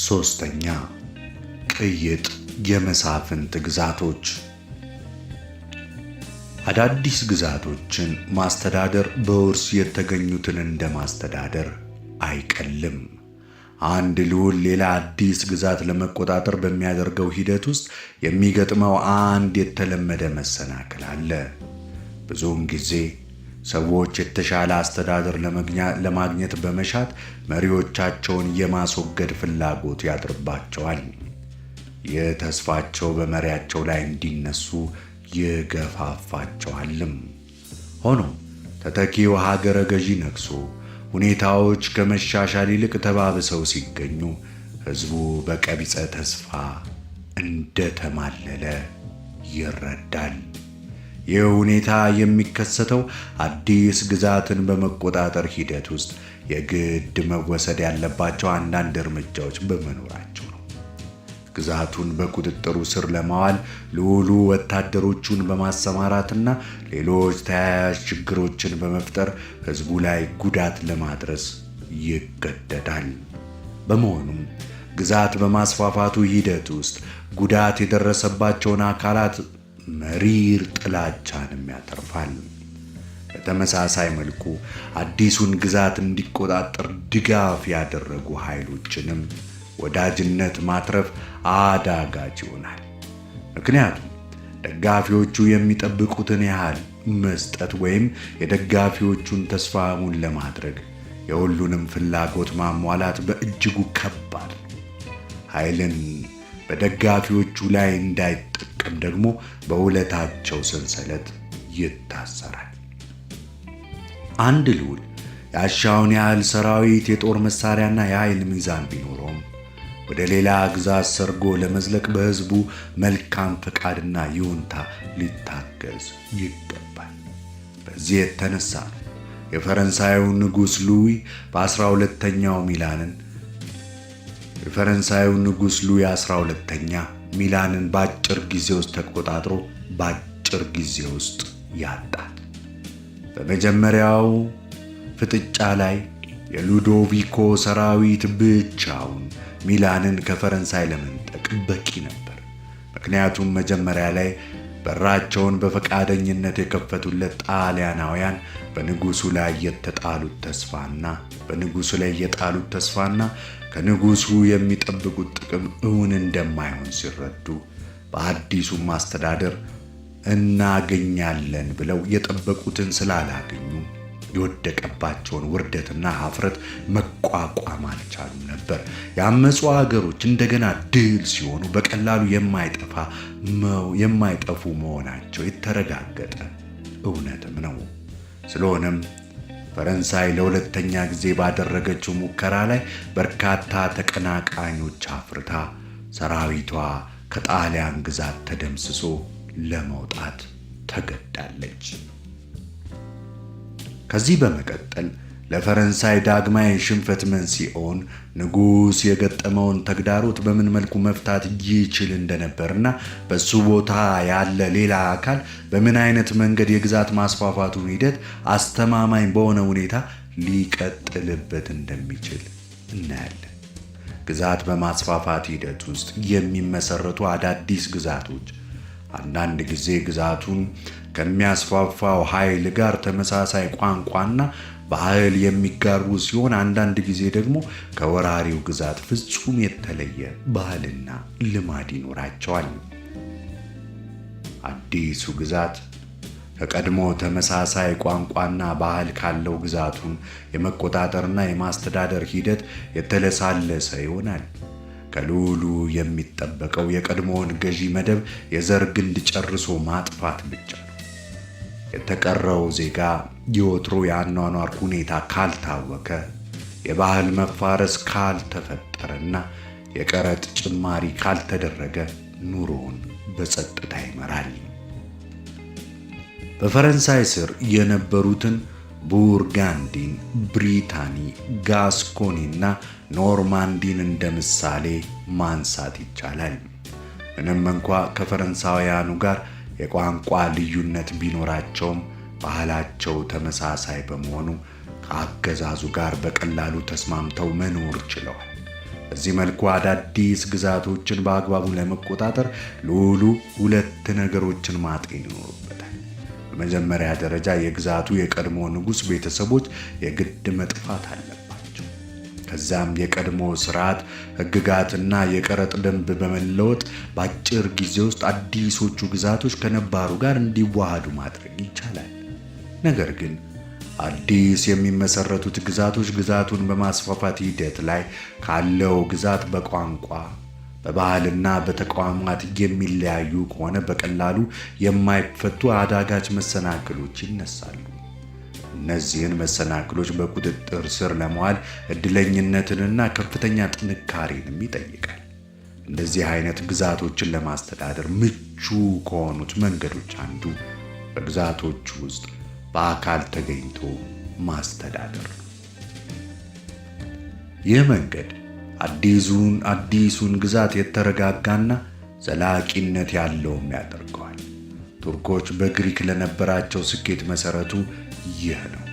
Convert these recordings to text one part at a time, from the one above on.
ሶስተኛ፣ ቅይጥ የመሳፍንት ግዛቶች። አዳዲስ ግዛቶችን ማስተዳደር በውርስ የተገኙትን እንደ ማስተዳደር አይቀልም። አንድ ልዑል ሌላ አዲስ ግዛት ለመቆጣጠር በሚያደርገው ሂደት ውስጥ የሚገጥመው አንድ የተለመደ መሰናክል አለ። ብዙውን ጊዜ ሰዎች የተሻለ አስተዳደር ለማግኘት በመሻት መሪዎቻቸውን የማስወገድ ፍላጎት ያድርባቸዋል። ይህ ተስፋቸው በመሪያቸው ላይ እንዲነሱ ይገፋፋቸዋልም። ሆኖም ተተኪው ሀገረ ገዢ ነግሶ ሁኔታዎች ከመሻሻል ይልቅ ተባብሰው ሲገኙ ሕዝቡ በቀቢጸ ተስፋ እንደተማለለ ይረዳል። ይህ ሁኔታ የሚከሰተው አዲስ ግዛትን በመቆጣጠር ሂደት ውስጥ የግድ መወሰድ ያለባቸው አንዳንድ እርምጃዎች በመኖራቸው ነው። ግዛቱን በቁጥጥሩ ስር ለማዋል ልዑሉ ወታደሮቹን በማሰማራትና ሌሎች ተያያዥ ችግሮችን በመፍጠር ሕዝቡ ላይ ጉዳት ለማድረስ ይገደዳል። በመሆኑም ግዛት በማስፋፋቱ ሂደት ውስጥ ጉዳት የደረሰባቸውን አካላት መሪር ጥላቻንም ያተርፋል። በተመሳሳይ መልኩ አዲሱን ግዛት እንዲቆጣጠር ድጋፍ ያደረጉ ኃይሎችንም ወዳጅነት ማትረፍ አዳጋች ይሆናል። ምክንያቱም ደጋፊዎቹ የሚጠብቁትን ያህል መስጠት ወይም የደጋፊዎቹን ተስፋ እውን ለማድረግ የሁሉንም ፍላጎት ማሟላት በእጅጉ ከባድ ነው። ኃይልን በደጋፊዎቹ ላይ እንዳይጠቀም ደግሞ በውለታቸው ሰንሰለት ይታሰራል። አንድ ልዑል ያሻውን ያህል ሰራዊት፣ የጦር መሳሪያና የኃይል ሚዛን ቢኖረውም ወደ ሌላ ግዛት ሰርጎ ለመዝለቅ በሕዝቡ መልካም ፈቃድና ይሁንታ ሊታገዝ ይገባል። በዚህ የተነሳ ነው የፈረንሳዩ ንጉሥ ሉዊ በ12ኛው ሚላንን የፈረንሳዩ ንጉሥ ሉዊ 12ኛ ሚላንን በአጭር ጊዜ ውስጥ ተቆጣጥሮ በአጭር ጊዜ ውስጥ ያጣት። በመጀመሪያው ፍጥጫ ላይ የሉዶቪኮ ሰራዊት ብቻውን ሚላንን ከፈረንሳይ ለመንጠቅ በቂ ነበር። ምክንያቱም መጀመሪያ ላይ በራቸውን በፈቃደኝነት የከፈቱለት ጣሊያናውያን በንጉሱ ላይ የጣሉት ተስፋና ከንጉሱ የሚጠብቁት ጥቅም እውን እንደማይሆን ሲረዱ በአዲሱ ማስተዳደር እናገኛለን ብለው የጠበቁትን ስላላገኙ የወደቀባቸውን ውርደትና ሀፍረት መቋቋም አልቻሉም ነበር። ያመፁ አገሮች እንደገና ድል ሲሆኑ በቀላሉ የማይጠፉ መሆናቸው የተረጋገጠ እውነትም ነው። ስለሆነም ፈረንሳይ ለሁለተኛ ጊዜ ባደረገችው ሙከራ ላይ በርካታ ተቀናቃኞች አፍርታ ሰራዊቷ ከጣሊያን ግዛት ተደምስሶ ለመውጣት ተገዳለች። ከዚህ በመቀጠል ለፈረንሳይ ዳግማዊ ሽንፈት መንስኤውን፣ ንጉሥ የገጠመውን ተግዳሮት በምን መልኩ መፍታት ይችል እንደነበርና በሱ ቦታ ያለ ሌላ አካል በምን አይነት መንገድ የግዛት ማስፋፋቱን ሂደት አስተማማኝ በሆነ ሁኔታ ሊቀጥልበት እንደሚችል እናያለን። ግዛት በማስፋፋት ሂደት ውስጥ የሚመሰረቱ አዳዲስ ግዛቶች አንዳንድ ጊዜ ግዛቱን ከሚያስፋፋው ኃይል ጋር ተመሳሳይ ቋንቋና ባህል የሚጋሩ ሲሆን፣ አንዳንድ ጊዜ ደግሞ ከወራሪው ግዛት ፍጹም የተለየ ባህልና ልማድ ይኖራቸዋል። አዲሱ ግዛት ከቀድሞ ተመሳሳይ ቋንቋና ባህል ካለው ግዛቱን የመቆጣጠርና የማስተዳደር ሂደት የተለሳለሰ ይሆናል። ከልዑሉ የሚጠበቀው የቀድሞውን ገዢ መደብ የዘር ግንድ ጨርሶ ማጥፋት ብቻ ነው። የተቀረው ዜጋ የወትሮ የአኗኗር ሁኔታ ካልታወከ፣ የባህል መፋረስ ካልተፈጠረና የቀረጥ ጭማሪ ካልተደረገ ኑሮውን በጸጥታ ይመራል። በፈረንሳይ ስር የነበሩትን ቡርጋንዲን፣ ብሪታኒ፣ ጋስኮኒና ኖርማንዲን እንደ ምሳሌ ማንሳት ይቻላል። ምንም እንኳ ከፈረንሳውያኑ ጋር የቋንቋ ልዩነት ቢኖራቸውም ባህላቸው ተመሳሳይ በመሆኑ ከአገዛዙ ጋር በቀላሉ ተስማምተው መኖር ችለዋል። በዚህ መልኩ አዳዲስ ግዛቶችን በአግባቡ ለመቆጣጠር ልዑሉ ሁለት ነገሮችን ማጤን ይኖርበታል። በመጀመሪያ ደረጃ የግዛቱ የቀድሞ ንጉሥ ቤተሰቦች የግድ መጥፋት አለባቸው። ከዛም የቀድሞ ስርዓት ሕግጋትና የቀረጥ ደንብ በመለወጥ በአጭር ጊዜ ውስጥ አዲሶቹ ግዛቶች ከነባሩ ጋር እንዲዋሃዱ ማድረግ ይቻላል። ነገር ግን አዲስ የሚመሰረቱት ግዛቶች ግዛቱን በማስፋፋት ሂደት ላይ ካለው ግዛት በቋንቋ፣ በባህልና በተቋማት የሚለያዩ ከሆነ በቀላሉ የማይፈቱ አዳጋች መሰናክሎች ይነሳሉ። እነዚህን መሰናክሎች በቁጥጥር ስር ለመዋል እድለኝነትንና ከፍተኛ ጥንካሬንም ይጠይቃል። እንደዚህ አይነት ግዛቶችን ለማስተዳደር ምቹ ከሆኑት መንገዶች አንዱ በግዛቶች ውስጥ በአካል ተገኝቶ ማስተዳደር ነው። ይህ መንገድ አዲሱን ግዛት የተረጋጋና ዘላቂነት ያለውም ያደርገዋል። ቱርኮች በግሪክ ለነበራቸው ስኬት መሰረቱ ይህ ነው።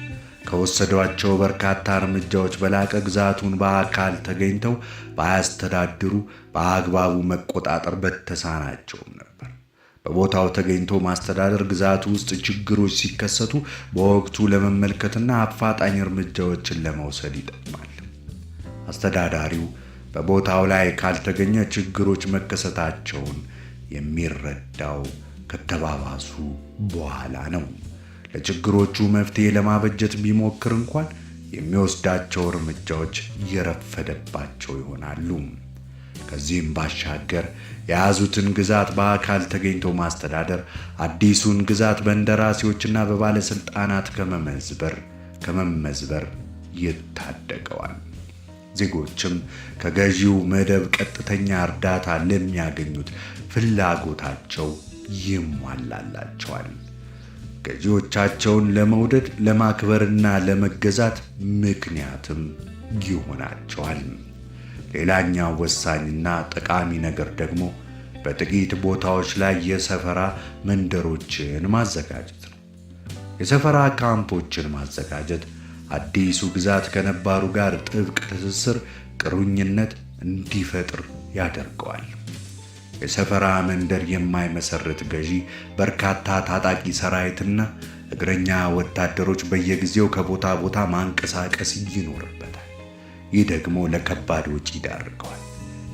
ከወሰዷቸው በርካታ እርምጃዎች በላቀ ግዛቱን በአካል ተገኝተው ባያስተዳድሩ በአግባቡ መቆጣጠር በተሳናቸውም ነበር። በቦታው ተገኝቶ ማስተዳደር ግዛቱ ውስጥ ችግሮች ሲከሰቱ በወቅቱ ለመመልከትና አፋጣኝ እርምጃዎችን ለመውሰድ ይጠቅማል። አስተዳዳሪው በቦታው ላይ ካልተገኘ ችግሮች መከሰታቸውን የሚረዳው ከተባባሱ በኋላ ነው። ለችግሮቹ መፍትሄ ለማበጀት ቢሞክር እንኳን የሚወስዳቸው እርምጃዎች እየረፈደባቸው ይሆናሉ። ከዚህም ባሻገር የያዙትን ግዛት በአካል ተገኝቶ ማስተዳደር አዲሱን ግዛት በእንደራሴዎችና በባለስልጣናት ከመመዝበር ይታደገዋል። ዜጎችም ከገዢው መደብ ቀጥተኛ እርዳታ ለሚያገኙት ፍላጎታቸው ይሟላላቸዋል። ገዢዎቻቸውን ለመውደድ፣ ለማክበርና ለመገዛት ምክንያትም ይሆናቸዋል። ሌላኛው ወሳኝና ጠቃሚ ነገር ደግሞ በጥቂት ቦታዎች ላይ የሰፈራ መንደሮችን ማዘጋጀት ነው። የሰፈራ ካምፖችን ማዘጋጀት አዲሱ ግዛት ከነባሩ ጋር ጥብቅ ትስስር፣ ቅሩኝነት እንዲፈጥር ያደርገዋል። የሰፈራ መንደር የማይመሰርት ገዢ በርካታ ታጣቂ ሰራዊትና እግረኛ ወታደሮች በየጊዜው ከቦታ ቦታ ማንቀሳቀስ ይኖርበታል። ይህ ደግሞ ለከባድ ወጪ ይዳርገዋል።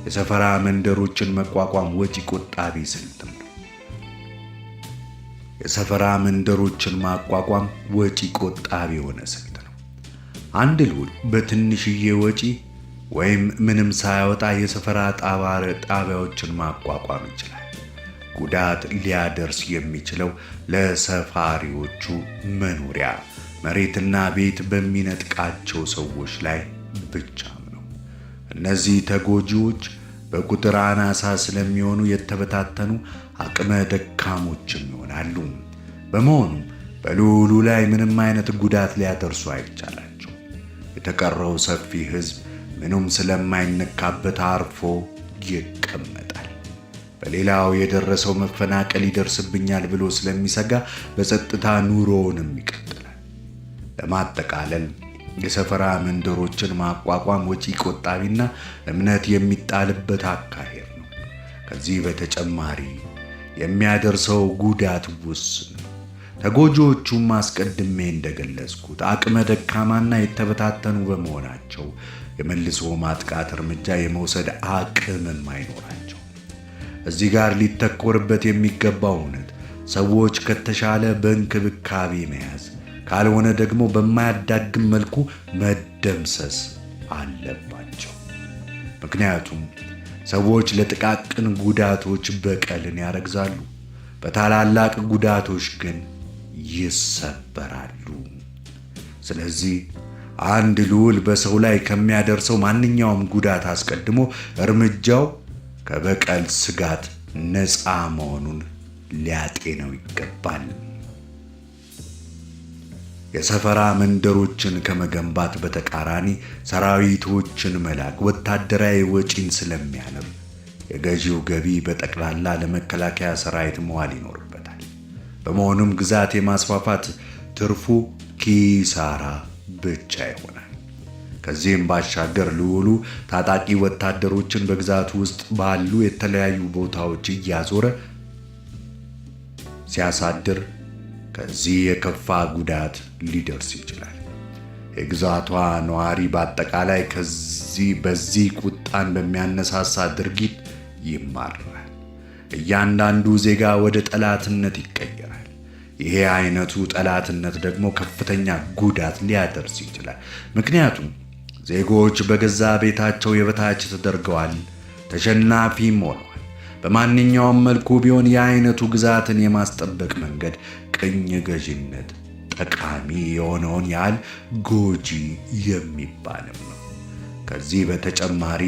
የሰፈራ መንደሮችን መቋቋም ወጪ ቆጣቢ ስልትም ነው። የሰፈራ መንደሮችን ማቋቋም ወጪ ቆጣቢ የሆነ ስልት ነው። አንድ ልዑል በትንሽዬ ወጪ ወይም ምንም ሳያወጣ የሰፈራ ጣቢያዎችን ማቋቋም ይችላል። ጉዳት ሊያደርስ የሚችለው ለሰፋሪዎቹ መኖሪያ መሬትና ቤት በሚነጥቃቸው ሰዎች ላይ ብቻም ነው። እነዚህ ተጎጂዎች በቁጥር አናሳ ስለሚሆኑ የተበታተኑ አቅመ ደካሞችም ይሆናሉ። በመሆኑም በልዑሉ ላይ ምንም አይነት ጉዳት ሊያደርሱ አይቻላቸው። የተቀረው ሰፊ ሕዝብ ምኑም ስለማይነካበት አርፎ ይቀመጣል። በሌላው የደረሰው መፈናቀል ይደርስብኛል ብሎ ስለሚሰጋ በጸጥታ ኑሮውንም ይቀጥላል። ለማጠቃለል የሰፈራ መንደሮችን ማቋቋም ወጪ ቆጣቢና እምነት የሚጣልበት አካሄድ ነው። ከዚህ በተጨማሪ የሚያደርሰው ጉዳት ውስን ነው። ተጎጂዎቹም አስቀድሜ እንደገለጽኩት አቅመ ደካማና የተበታተኑ በመሆናቸው የመልሶ ማጥቃት እርምጃ የመውሰድ አቅምም አይኖራቸው። እዚህ ጋር ሊተኮርበት የሚገባው እውነት ሰዎች ከተሻለ በእንክብካቤ መያዝ ካልሆነ ደግሞ በማያዳግም መልኩ መደምሰስ አለባቸው። ምክንያቱም ሰዎች ለጥቃቅን ጉዳቶች በቀልን ያረግዛሉ፣ በታላላቅ ጉዳቶች ግን ይሰበራሉ። ስለዚህ አንድ ልዑል በሰው ላይ ከሚያደርሰው ማንኛውም ጉዳት አስቀድሞ እርምጃው ከበቀል ስጋት ነፃ መሆኑን ሊያጤነው ይገባል። የሰፈራ መንደሮችን ከመገንባት በተቃራኒ ሰራዊቶችን መላክ ወታደራዊ ወጪን ስለሚያንር የገዢው ገቢ በጠቅላላ ለመከላከያ ሰራዊት መዋል ይኖርበታል። በመሆኑም ግዛት የማስፋፋት ትርፉ ኪሳራ ብቻ ይሆናል። ከዚህም ባሻገር ልዑሉ ታጣቂ ወታደሮችን በግዛቱ ውስጥ ባሉ የተለያዩ ቦታዎች እያዞረ ሲያሳድር ከዚህ የከፋ ጉዳት ሊደርስ ይችላል። የግዛቷ ነዋሪ በአጠቃላይ ከዚህ በዚህ ቁጣን በሚያነሳሳ ድርጊት ይማራል። እያንዳንዱ ዜጋ ወደ ጠላትነት ይቀየራል። ይሄ አይነቱ ጠላትነት ደግሞ ከፍተኛ ጉዳት ሊያደርስ ይችላል። ምክንያቱም ዜጎች በገዛ ቤታቸው የበታች ተደርገዋል፣ ተሸናፊም ሆነዋል። በማንኛውም መልኩ ቢሆን የአይነቱ ግዛትን የማስጠበቅ መንገድ ቅኝ ገዥነት ጠቃሚ የሆነውን ያህል ጎጂ የሚባልም ነው። ከዚህ በተጨማሪ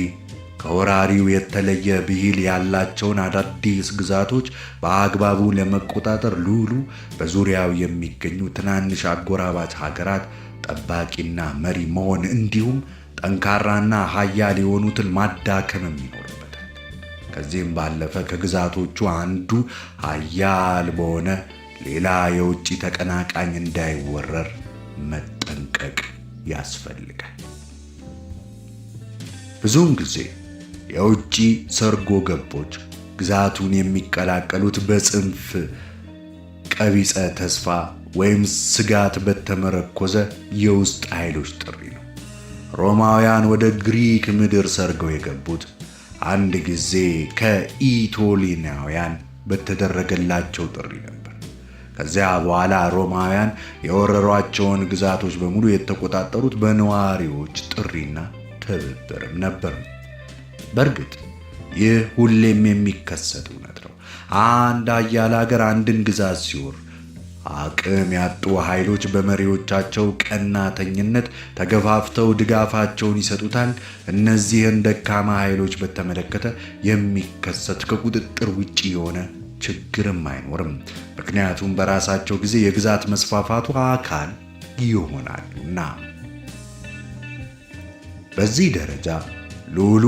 ከወራሪው የተለየ ብሂል ያላቸውን አዳዲስ ግዛቶች በአግባቡ ለመቆጣጠር ልዑሉ በዙሪያው የሚገኙ ትናንሽ አጎራባች ሀገራት ጠባቂና መሪ መሆን እንዲሁም ጠንካራና ሀያል የሆኑትን ማዳከምም ይኖርበታል። ከዚህም ባለፈ ከግዛቶቹ አንዱ ሀያል በሆነ ሌላ የውጭ ተቀናቃኝ እንዳይወረር መጠንቀቅ ያስፈልጋል። ብዙውን ጊዜ የውጭ ሰርጎ ገቦች ግዛቱን የሚቀላቀሉት በጽንፍ ቀቢጸ ተስፋ ወይም ስጋት በተመረኮዘ የውስጥ ኃይሎች ጥሪ ነው። ሮማውያን ወደ ግሪክ ምድር ሰርገው የገቡት አንድ ጊዜ ከኢቶሊናውያን በተደረገላቸው ጥሪ ነበር። ከዚያ በኋላ ሮማውያን የወረሯቸውን ግዛቶች በሙሉ የተቆጣጠሩት በነዋሪዎች ጥሪና ትብብርም ነበር። በእርግጥ ይህ ሁሌም የሚከሰት እውነት ነው። አንድ ኃያል ሀገር አንድን ግዛት ሲወር አቅም ያጡ ኃይሎች በመሪዎቻቸው ቀናተኝነት ተገፋፍተው ድጋፋቸውን ይሰጡታል። እነዚህን ደካማ ኃይሎች በተመለከተ የሚከሰት ከቁጥጥር ውጪ የሆነ ችግርም አይኖርም። ምክንያቱም በራሳቸው ጊዜ የግዛት መስፋፋቱ አካል ይሆናሉና። በዚህ ደረጃ ልዑሉ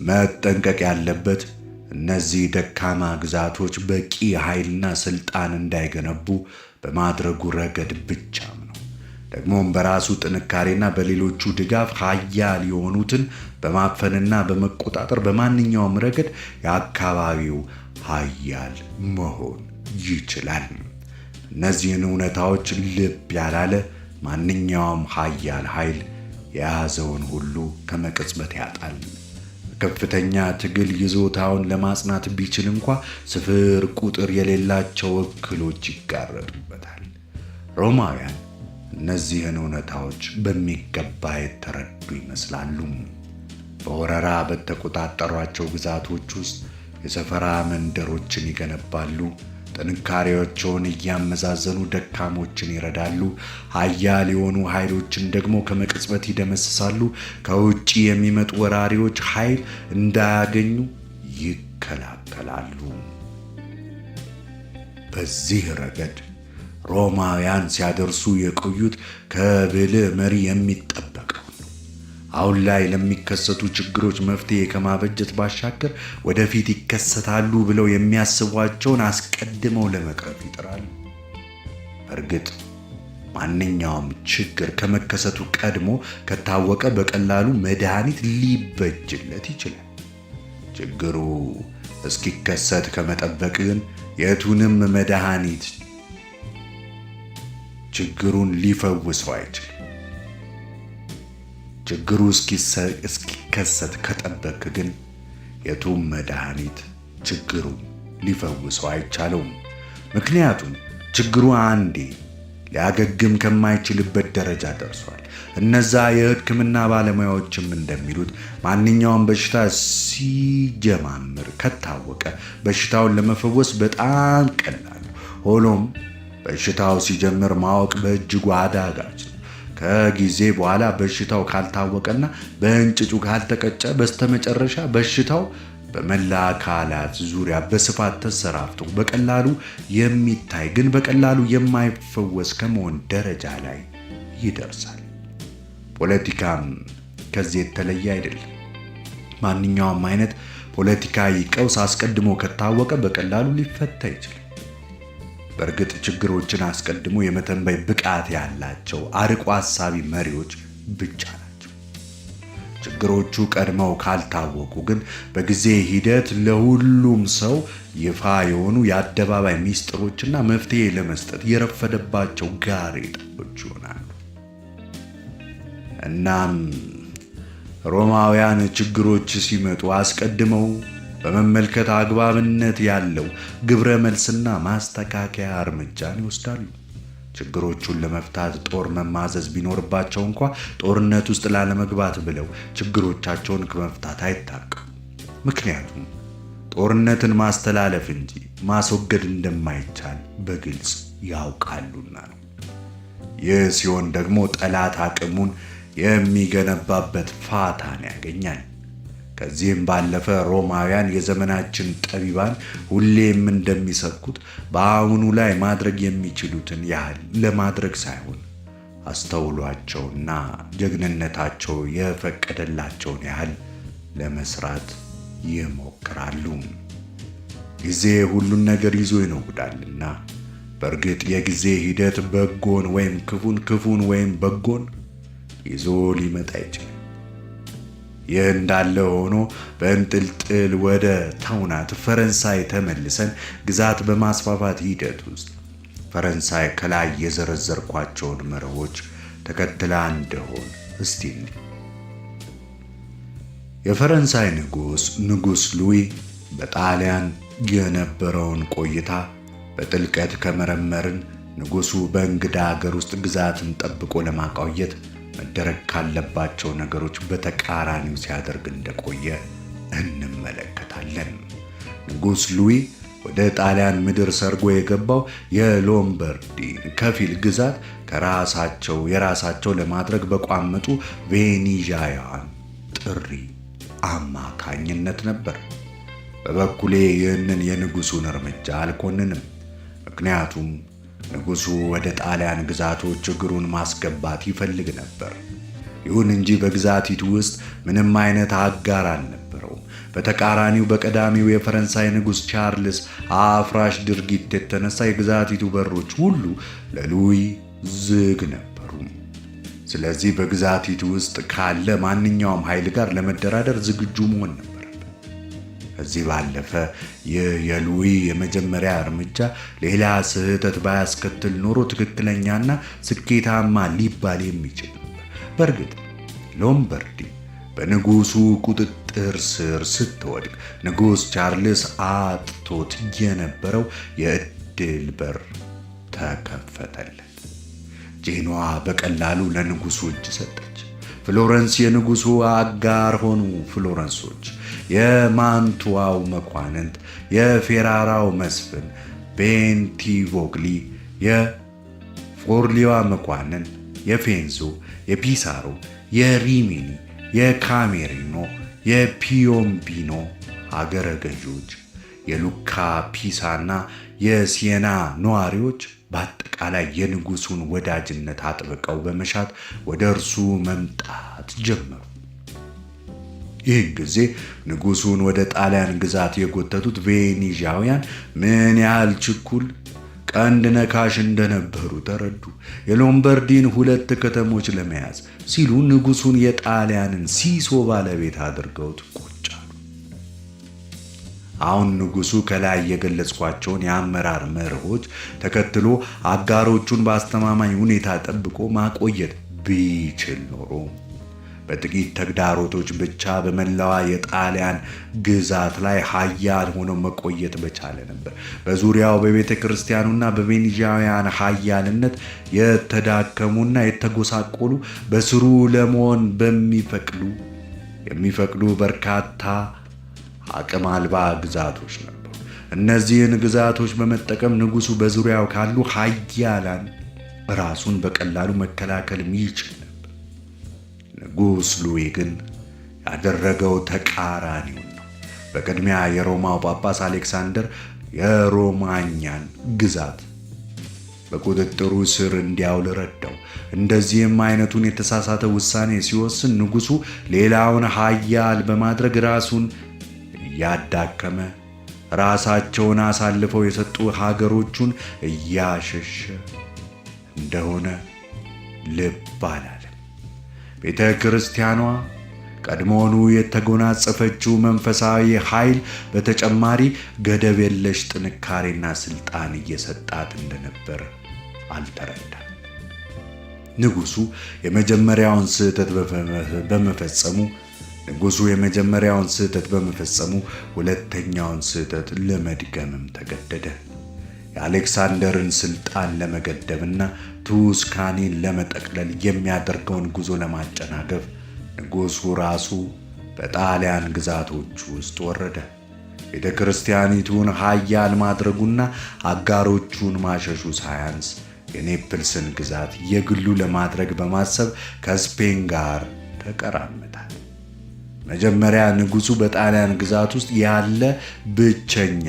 መጠንቀቅ ያለበት እነዚህ ደካማ ግዛቶች በቂ ኃይልና ስልጣን እንዳይገነቡ በማድረጉ ረገድ ብቻም ነው። ደግሞም በራሱ ጥንካሬና በሌሎቹ ድጋፍ ኃያል የሆኑትን በማፈንና በመቆጣጠር በማንኛውም ረገድ የአካባቢው ኃያል መሆን ይችላል። እነዚህን እውነታዎች ልብ ያላለ ማንኛውም ኃያል ኃይል የያዘውን ሁሉ ከመቅጽበት ያጣል። ከፍተኛ ትግል ይዞታውን ለማጽናት ቢችል እንኳ ስፍር ቁጥር የሌላቸው እክሎች ይጋረጡበታል። ሮማውያን እነዚህን እውነታዎች በሚገባ የተረዱ ይመስላሉ። በወረራ በተቆጣጠሯቸው ግዛቶች ውስጥ የሰፈራ መንደሮችን ይገነባሉ። ጥንካሬዎቸውን እያመዛዘኑ ደካሞችን ይረዳሉ። ኃያል የሆኑ ኃይሎችን ደግሞ ከመቅጽበት ይደመስሳሉ። ከውጭ የሚመጡ ወራሪዎች ኃይል እንዳያገኙ ይከላከላሉ። በዚህ ረገድ ሮማውያን ሲያደርሱ የቆዩት ከብልህ መሪ የሚጠበቀው ነው። አሁን ላይ ለሚከሰቱ ችግሮች መፍትሄ ከማበጀት ባሻገር ወደፊት ይከሰታሉ ብለው የሚያስቧቸውን አስቀድመው ለመቅረፍ ይጥራሉ። በእርግጥ ማንኛውም ችግር ከመከሰቱ ቀድሞ ከታወቀ በቀላሉ መድኃኒት ሊበጅለት ይችላል። ችግሩ እስኪከሰት ከመጠበቅ ግን የቱንም መድኃኒት ችግሩን ሊፈውሰው አይችልም። ችግሩ እስኪከሰት ከጠበቅ ግን የቱም መድኃኒት ችግሩን ሊፈውሰው አይቻለውም። ምክንያቱም ችግሩ አንዴ ሊያገግም ከማይችልበት ደረጃ ደርሷል። እነዛ የሕክምና ባለሙያዎችም እንደሚሉት ማንኛውም በሽታ ሲጀማምር ከታወቀ በሽታውን ለመፈወስ በጣም ቀላል ነው። ሆኖም በሽታው ሲጀምር ማወቅ በእጅጉ አዳጋች ነው። ከጊዜ በኋላ በሽታው ካልታወቀና በእንጭጩ ካልተቀጨ በስተመጨረሻ በሽታው በመላ አካላት ዙሪያ በስፋት ተሰራፍቶ በቀላሉ የሚታይ ግን በቀላሉ የማይፈወስ ከመሆን ደረጃ ላይ ይደርሳል። ፖለቲካም ከዚህ የተለየ አይደለም። ማንኛውም አይነት ፖለቲካዊ ቀውስ አስቀድሞ ከታወቀ በቀላሉ ሊፈታ ይችላል። በእርግጥ ችግሮችን አስቀድሞ የመተንበይ ብቃት ያላቸው አርቆ አሳቢ መሪዎች ብቻ ናቸው። ችግሮቹ ቀድመው ካልታወቁ ግን በጊዜ ሂደት ለሁሉም ሰው ይፋ የሆኑ የአደባባይ ሚስጥሮችና መፍትሄ ለመስጠት የረፈደባቸው ጋሬጣዎች ይሆናሉ። እናም ሮማውያን ችግሮች ሲመጡ አስቀድመው በመመልከት አግባብነት ያለው ግብረ መልስና ማስተካከያ እርምጃን ይወስዳሉ። ችግሮቹን ለመፍታት ጦር መማዘዝ ቢኖርባቸው እንኳ ጦርነት ውስጥ ላለመግባት ብለው ችግሮቻቸውን ከመፍታት አይታቀሙ። ምክንያቱም ጦርነትን ማስተላለፍ እንጂ ማስወገድ እንደማይቻል በግልጽ ያውቃሉና ነው። ይህ ሲሆን ደግሞ ጠላት አቅሙን የሚገነባበት ፋታን ያገኛል። ከዚህም ባለፈ ሮማውያን የዘመናችን ጠቢባን ሁሌም እንደሚሰብኩት በአሁኑ ላይ ማድረግ የሚችሉትን ያህል ለማድረግ ሳይሆን አስተውሏቸውና ጀግንነታቸው የፈቀደላቸውን ያህል ለመስራት ይሞክራሉ። ጊዜ ሁሉን ነገር ይዞ ይነጉዳልና በእርግጥ የጊዜ ሂደት በጎን ወይም ክፉን፣ ክፉን ወይም በጎን ይዞ ሊመጣ ይችላል። ይህ እንዳለ ሆኖ በእንጥልጥል ወደ ተውናት ፈረንሳይ ተመልሰን ግዛት በማስፋፋት ሂደት ውስጥ ፈረንሳይ ከላይ የዘረዘርኳቸውን መርሆች ተከትላ እንደሆን እስቲ የፈረንሳይ ንጉሥ ንጉሥ ሉዊ በጣሊያን የነበረውን ቆይታ በጥልቀት ከመረመርን ንጉሡ በእንግዳ አገር ውስጥ ግዛትን ጠብቆ ለማቆየት መደረግ ካለባቸው ነገሮች በተቃራኒው ሲያደርግ እንደቆየ እንመለከታለን። ንጉሥ ሉዊ ወደ ጣሊያን ምድር ሰርጎ የገባው የሎምበርዲን ከፊል ግዛት ከራሳቸው የራሳቸው ለማድረግ በቋመጡ ቬኒዣውያን ጥሪ አማካኝነት ነበር። በበኩሌ ይህንን የንጉሡን እርምጃ አልኮንንም። ምክንያቱም ንጉሡ ወደ ጣሊያን ግዛቶች እግሩን ማስገባት ይፈልግ ነበር። ይሁን እንጂ በግዛቲቱ ውስጥ ምንም አይነት አጋር አልነበረውም። በተቃራኒው በቀዳሚው የፈረንሳይ ንጉሥ ቻርልስ አፍራሽ ድርጊት የተነሳ የግዛቲቱ በሮች ሁሉ ለሉዊ ዝግ ነበሩ። ስለዚህ በግዛቲቱ ውስጥ ካለ ማንኛውም ኃይል ጋር ለመደራደር ዝግጁ መሆን ነበር። ከዚህ ባለፈ ይህ የሉዊ የመጀመሪያ እርምጃ ሌላ ስህተት ባያስከትል ኖሮ ትክክለኛና ስኬታማ ሊባል የሚችል ነበር። በእርግጥ ሎምበርዲ በንጉሱ ቁጥጥር ስር ስትወድቅ ንጉሥ ቻርልስ አጥቶት የነበረው የዕድል በር ተከፈተለት። ጄኖዋ በቀላሉ ለንጉሱ እጅ ሰጠች። ፍሎረንስ የንጉሱ አጋር ሆኑ። ፍሎረንሶች የማንቱዋው መኳንንት፣ የፌራራው መስፍን ቤንቲቮግሊ፣ የፎርሊዋ መኳንንት፣ የፌንዞ፣ የፒሳሮ፣ የሪሚኒ፣ የካሜሪኖ፣ የፒዮምቢኖ አገረ ገዦች፣ የሉካ ፒሳና የሲየና ነዋሪዎች በአጠቃላይ የንጉሱን ወዳጅነት አጥብቀው በመሻት ወደ እርሱ መምጣት ጀመሩ። ይህን ጊዜ ንጉሱን ወደ ጣሊያን ግዛት የጎተቱት ቬኒዣውያን ምን ያህል ችኩል ቀንድ ነካሽ እንደነበሩ ተረዱ። የሎምበርዲን ሁለት ከተሞች ለመያዝ ሲሉ ንጉሱን የጣሊያንን ሲሶ ባለቤት አድርገውት ቁጭ አሉ። አሁን ንጉሱ ከላይ የገለጽኳቸውን የአመራር መርሆች ተከትሎ አጋሮቹን በአስተማማኝ ሁኔታ ጠብቆ ማቆየት ቢችል ኖሮ በጥቂት ተግዳሮቶች ብቻ በመላዋ የጣሊያን ግዛት ላይ ሀያል ሆኖ መቆየት በቻለ ነበር። በዙሪያው በቤተ ክርስቲያኑና በቬኒዣውያን ሀያልነት የተዳከሙና የተጎሳቆሉ በስሩ ለመሆን የሚፈቅዱ በርካታ አቅም አልባ ግዛቶች ነበሩ። እነዚህን ግዛቶች በመጠቀም ንጉሱ በዙሪያው ካሉ ሀያላን ራሱን በቀላሉ መከላከል ይችል ነበር። ንጉሥ ሉዊ ግን ያደረገው ተቃራኒውን ነው። በቅድሚያ የሮማው ጳጳስ አሌክሳንደር የሮማኛን ግዛት በቁጥጥሩ ስር እንዲያውል ረዳው። እንደዚህም አይነቱን የተሳሳተ ውሳኔ ሲወስን ንጉሱ ሌላውን ሀያል በማድረግ ራሱን እያዳከመ ራሳቸውን አሳልፈው የሰጡ ሀገሮቹን እያሸሸ እንደሆነ ልብ አላለም። ቤተ ክርስቲያኗ ቀድሞውኑ የተጎናጸፈችው መንፈሳዊ ኃይል በተጨማሪ ገደብ የለሽ ጥንካሬና ስልጣን እየሰጣት እንደነበር አልተረዳም። ንጉሱ የመጀመሪያውን ስህተት በመፈጸሙ ንጉሱ የመጀመሪያውን ስህተት በመፈጸሙ ሁለተኛውን ስህተት ለመድገምም ተገደደ። የአሌክሳንደርን ስልጣን ለመገደብና ቱስካኒን ለመጠቅለል የሚያደርገውን ጉዞ ለማጨናገፍ ንጉሱ ራሱ በጣሊያን ግዛቶች ውስጥ ወረደ። ቤተ ክርስቲያኒቱን ኃያል ማድረጉና አጋሮቹን ማሸሹ ሳያንስ የኔፕልስን ግዛት የግሉ ለማድረግ በማሰብ ከስፔን ጋር ተቀራመታል። መጀመሪያ ንጉሱ በጣሊያን ግዛት ውስጥ ያለ ብቸኛ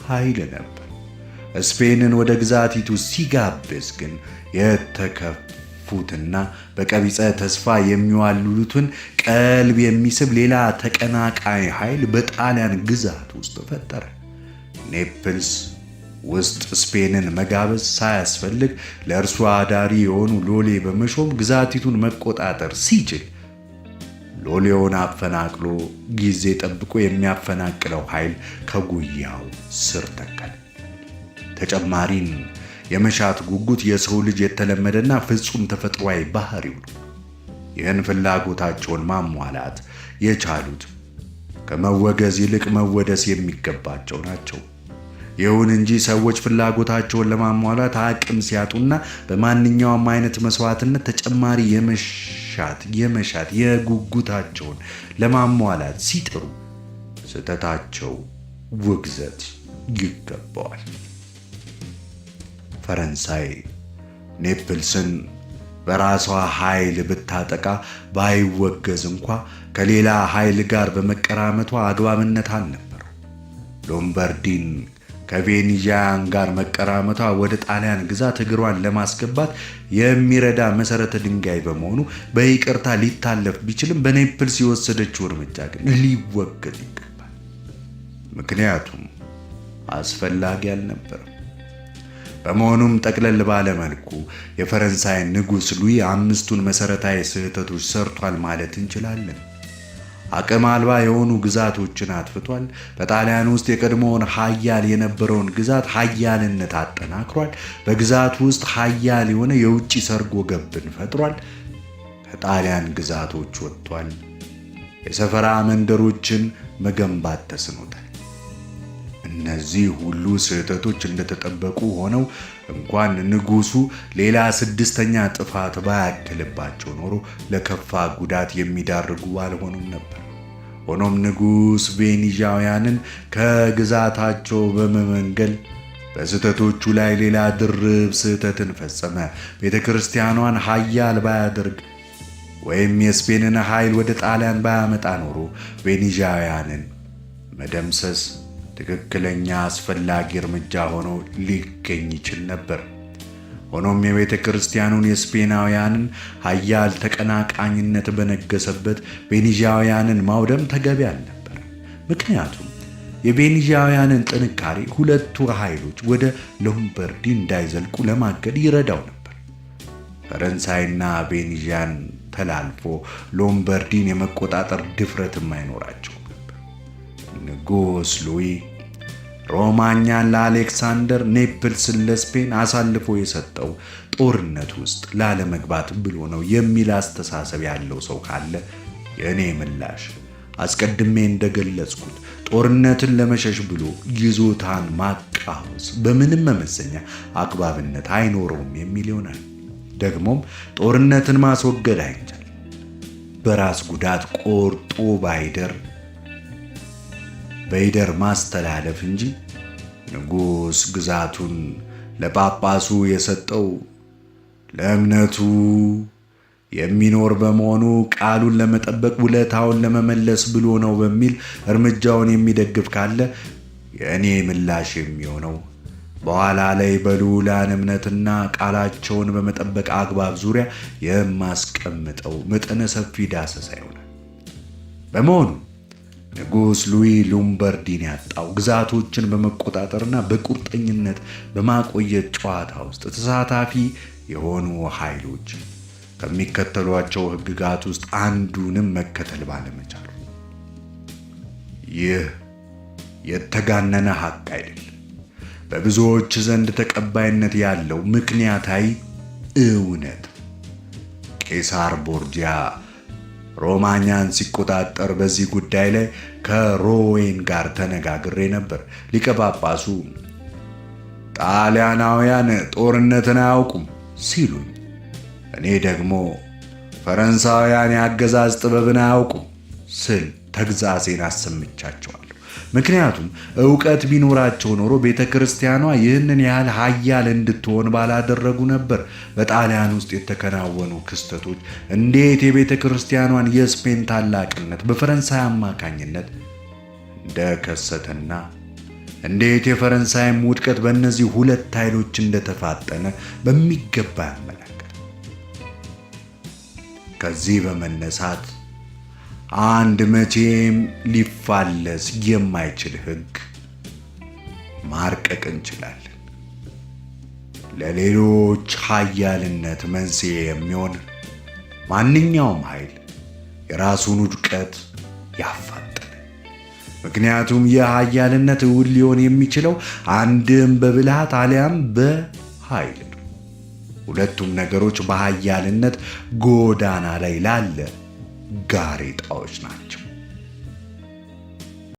ኃይል ነበር። ስፔንን ወደ ግዛቲቱ ሲጋብዝ ግን የተከፉትና በቀቢጸ ተስፋ የሚዋልሉትን ቀልብ የሚስብ ሌላ ተቀናቃኝ ኃይል በጣሊያን ግዛት ውስጥ ፈጠረ። ኔፕልስ ውስጥ ስፔንን መጋበዝ ሳያስፈልግ ለእርሱ አዳሪ የሆኑ ሎሌ በመሾም ግዛቲቱን መቆጣጠር ሲችል ሎሌውን አፈናቅሎ ጊዜ ጠብቆ የሚያፈናቅለው ኃይል ከጉያው ስር ተከለ። ተጨማሪን የመሻት ጉጉት የሰው ልጅ የተለመደና ፍጹም ተፈጥሯዊ ባህሪው ነው። ይህን ፍላጎታቸውን ማሟላት የቻሉት ከመወገዝ ይልቅ መወደስ የሚገባቸው ናቸው። ይሁን እንጂ ሰዎች ፍላጎታቸውን ለማሟላት አቅም ሲያጡና በማንኛውም አይነት መስዋዕትነት ተጨማሪ የመሻት የጉጉታቸውን ለማሟላት ሲጥሩ ስህተታቸው ውግዘት ይገባዋል። ፈረንሳይ ኔፕልስን በራሷ ኃይል ብታጠቃ ባይወገዝ እንኳ ከሌላ ኃይል ጋር በመቀራመቷ አግባብነት አልነበረው። ሎምበርዲን ከቬኒዥያን ጋር መቀራመቷ ወደ ጣሊያን ግዛት እግሯን ለማስገባት የሚረዳ መሰረተ ድንጋይ በመሆኑ በይቅርታ ሊታለፍ ቢችልም በኔፕልስ የወሰደችው እርምጃ ግን ሊወገዝ ይገባል። ምክንያቱም አስፈላጊ አልነበረም። በመሆኑም ጠቅለል ባለ መልኩ የፈረንሳይ ንጉሥ ሉዊ አምስቱን መሰረታዊ ስህተቶች ሰርቷል ማለት እንችላለን። አቅም አልባ የሆኑ ግዛቶችን አጥፍቷል። በጣሊያን ውስጥ የቀድሞውን ሀያል የነበረውን ግዛት ሀያልነት አጠናክሯል። በግዛቱ ውስጥ ሀያል የሆነ የውጭ ሰርጎ ገብን ፈጥሯል። ከጣሊያን ግዛቶች ወጥቷል። የሰፈራ መንደሮችን መገንባት ተስኖታል። እነዚህ ሁሉ ስህተቶች እንደተጠበቁ ሆነው እንኳን ንጉሱ ሌላ ስድስተኛ ጥፋት ባያክልባቸው ኖሮ ለከፋ ጉዳት የሚዳርጉ ባልሆኑም ነበር። ሆኖም ንጉሥ ቬኒዣውያንን ከግዛታቸው በመመንገል በስህተቶቹ ላይ ሌላ ድርብ ስህተትን ፈጸመ። ቤተ ክርስቲያኗን ኃያል ባያደርግ ወይም የስፔንን ኃይል ወደ ጣሊያን ባያመጣ ኖሮ ቬኒዣውያንን መደምሰስ ትክክለኛ አስፈላጊ እርምጃ ሆኖ ሊገኝ ይችል ነበር። ሆኖም የቤተ ክርስቲያኑን የስፔናውያንን ኃያል ተቀናቃኝነት በነገሰበት ቬኒዣውያንን ማውደም ተገቢ አልነበር። ምክንያቱም የቬኒዣውያንን ጥንካሬ ሁለቱ ኃይሎች ወደ ሎምበርዲ እንዳይዘልቁ ለማገድ ይረዳው ነበር። ፈረንሳይና ቬኒዣን ተላልፎ ሎምበርዲን የመቆጣጠር ድፍረትም አይኖራቸውም ነበር። ንጉስ ሉዊ ሮማኛን ለአሌክሳንደር፣ ኔፕልስን ለስፔን አሳልፎ የሰጠው ጦርነት ውስጥ ላለመግባት ብሎ ነው የሚል አስተሳሰብ ያለው ሰው ካለ የእኔ ምላሽ አስቀድሜ እንደገለጽኩት ጦርነትን ለመሸሽ ብሎ ይዞታን ማቃወስ በምንም መመዘኛ አግባብነት አይኖረውም የሚል ይሆናል። ደግሞም ጦርነትን ማስወገድ አይቻልም። በራስ ጉዳት ቆርጦ ባይደር በይደር ማስተላለፍ እንጂ ንጉሥ ግዛቱን ለጳጳሱ የሰጠው ለእምነቱ የሚኖር በመሆኑ ቃሉን ለመጠበቅ ውለታውን ለመመለስ ብሎ ነው በሚል እርምጃውን የሚደግፍ ካለ የእኔ ምላሽ የሚሆነው በኋላ ላይ በልዑላን እምነትና ቃላቸውን በመጠበቅ አግባብ ዙሪያ የማስቀምጠው መጠነ ሰፊ ዳሰሳ ይሆናል። በመሆኑ ንጉሥ ሉዊ ሎምባርዲን ያጣው ግዛቶችን በመቆጣጠርና በቁርጠኝነት በማቆየት ጨዋታ ውስጥ ተሳታፊ የሆኑ ኃይሎች ከሚከተሏቸው ሕግጋት ውስጥ አንዱንም መከተል ባለመቻሉ። ይህ የተጋነነ ሐቅ አይደለም። በብዙዎች ዘንድ ተቀባይነት ያለው ምክንያታዊ እውነት። ቄሳር ቦርጂያ ሮማኛን ሲቆጣጠር በዚህ ጉዳይ ላይ ከሮዌን ጋር ተነጋግሬ ነበር። ሊቀ ጳጳሱ ጣሊያናውያን ጦርነትን አያውቁም ሲሉኝ፣ እኔ ደግሞ ፈረንሳውያን የአገዛዝ ጥበብን አያውቁም ስል ተግዛዜን አሰምቻቸዋለሁ። ምክንያቱም እውቀት ቢኖራቸው ኖሮ ቤተ ክርስቲያኗ ይህንን ያህል ሀያል እንድትሆን ባላደረጉ ነበር። በጣሊያን ውስጥ የተከናወኑ ክስተቶች እንዴት የቤተ ክርስቲያኗን የስፔን ታላቅነት በፈረንሳይ አማካኝነት እንደከሰተና እንዴት የፈረንሳይም ውድቀት በእነዚህ ሁለት ኃይሎች እንደተፋጠነ በሚገባ ያመላክታል። ከዚህ በመነሳት አንድ መቼም ሊፋለስ የማይችል ሕግ ማርቀቅ እንችላለን። ለሌሎች ሀያልነት መንስኤ የሚሆን ማንኛውም ኃይል የራሱን ውድቀት ያፋጥናል። ምክንያቱም የሀያልነት እውን ሊሆን የሚችለው አንድም በብልሃት አሊያም በኃይል ነው። ሁለቱም ነገሮች በሀያልነት ጎዳና ላይ ላለ ጋሬጣዎች ናቸው።